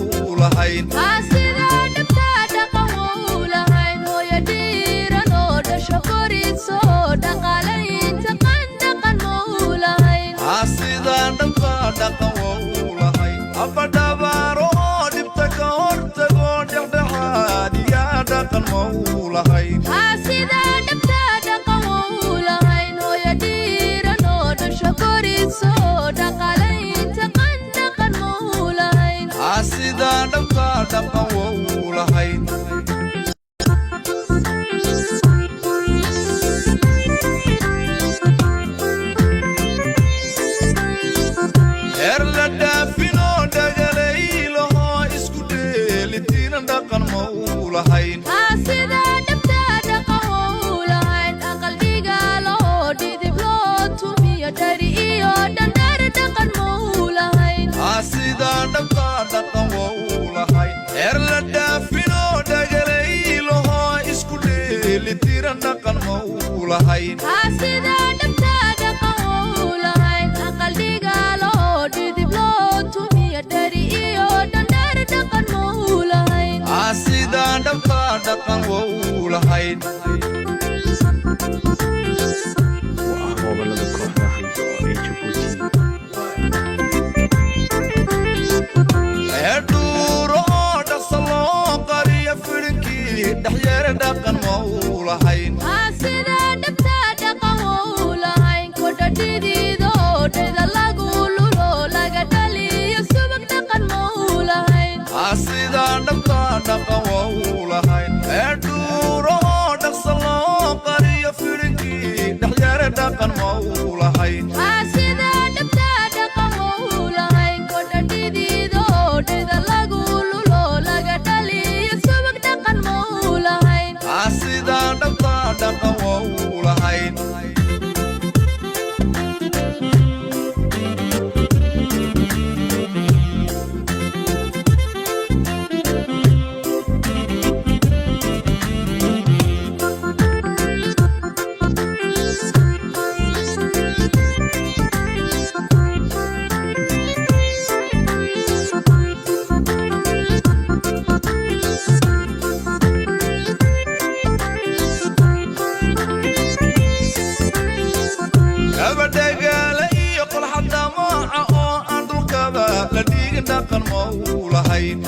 u lahayn. Sidaa dhabtaa dhaqan wou lahayn, hooyo dhiiran oo dhasho koriso, dhaqaalaynta qan dhaqan ma u lahayn. Sidaa dhabtaa dhaqan wou lahayn, abadhabaaro oo dhibta ka hortago, dhexdhexaad yaa dhaqan ma u lahayn. Sidaa dhabtaa dhaqan wou lahayn, hooyo dhiiran oo dhasho koriso, dhaqaalaynta qan dhaqan ma u lahayn. Sidaa dhabtaa dhaqan wou lahayn. Heer la dhaafinoo dhagalaylahoo isku dheelitiran dhaqan ma u lahayn. Sidaa dhabtaa dhaqan wou lahayn, aqal dhigaalahoo dhidib loo tumiyo, dhari iyo dhandhar dhaqan ma u lahayn. Sidaa dhabtaa dhaqan wou lahayn, heer la dhaafinoo dhagalaylahoo isku dheelitiran dhaqan ma u lahayn. Sidaa dhabtaa dhaqan wou lahayn, aqal dhigaalahoo dhidib loo tumiyo, dhari iyo dhandhar dhaqan ma u lahayn. Sidaa dhabtaa dhaqan wou lahayn. Oo ah gobolada kooxda Hayso ee Jabuuti. Ee dhuuro oo dhaqsa loo qariyo fidhinkii dhexyeere dhaqan ma u lahayn. Sidaa dhabtaa dhaqan wou lahayn, kodha dhidiidoo dheda lagu lulo, laga dhaliyo subag dhaqan ma u lahayn. Sidaa dhabtaa dhaqan wou lahayn, ee dhuuro oo dhaqsa loo qariyo fidhinkii dhexyeere dhaqan ma u lahayn. Sidaa dhabtaa dhaqan wou lahayn, kodha dhidiidoo dheda lagu lulo, laga dhaliyo subag dhaqan ma u lahayn. Sidaa dhabtaa dhaqan wou lahayn. Gabadhagaale iyo qolxa damaaca oo aan dhulkaba la dhigin dhaqan ma u lahayn.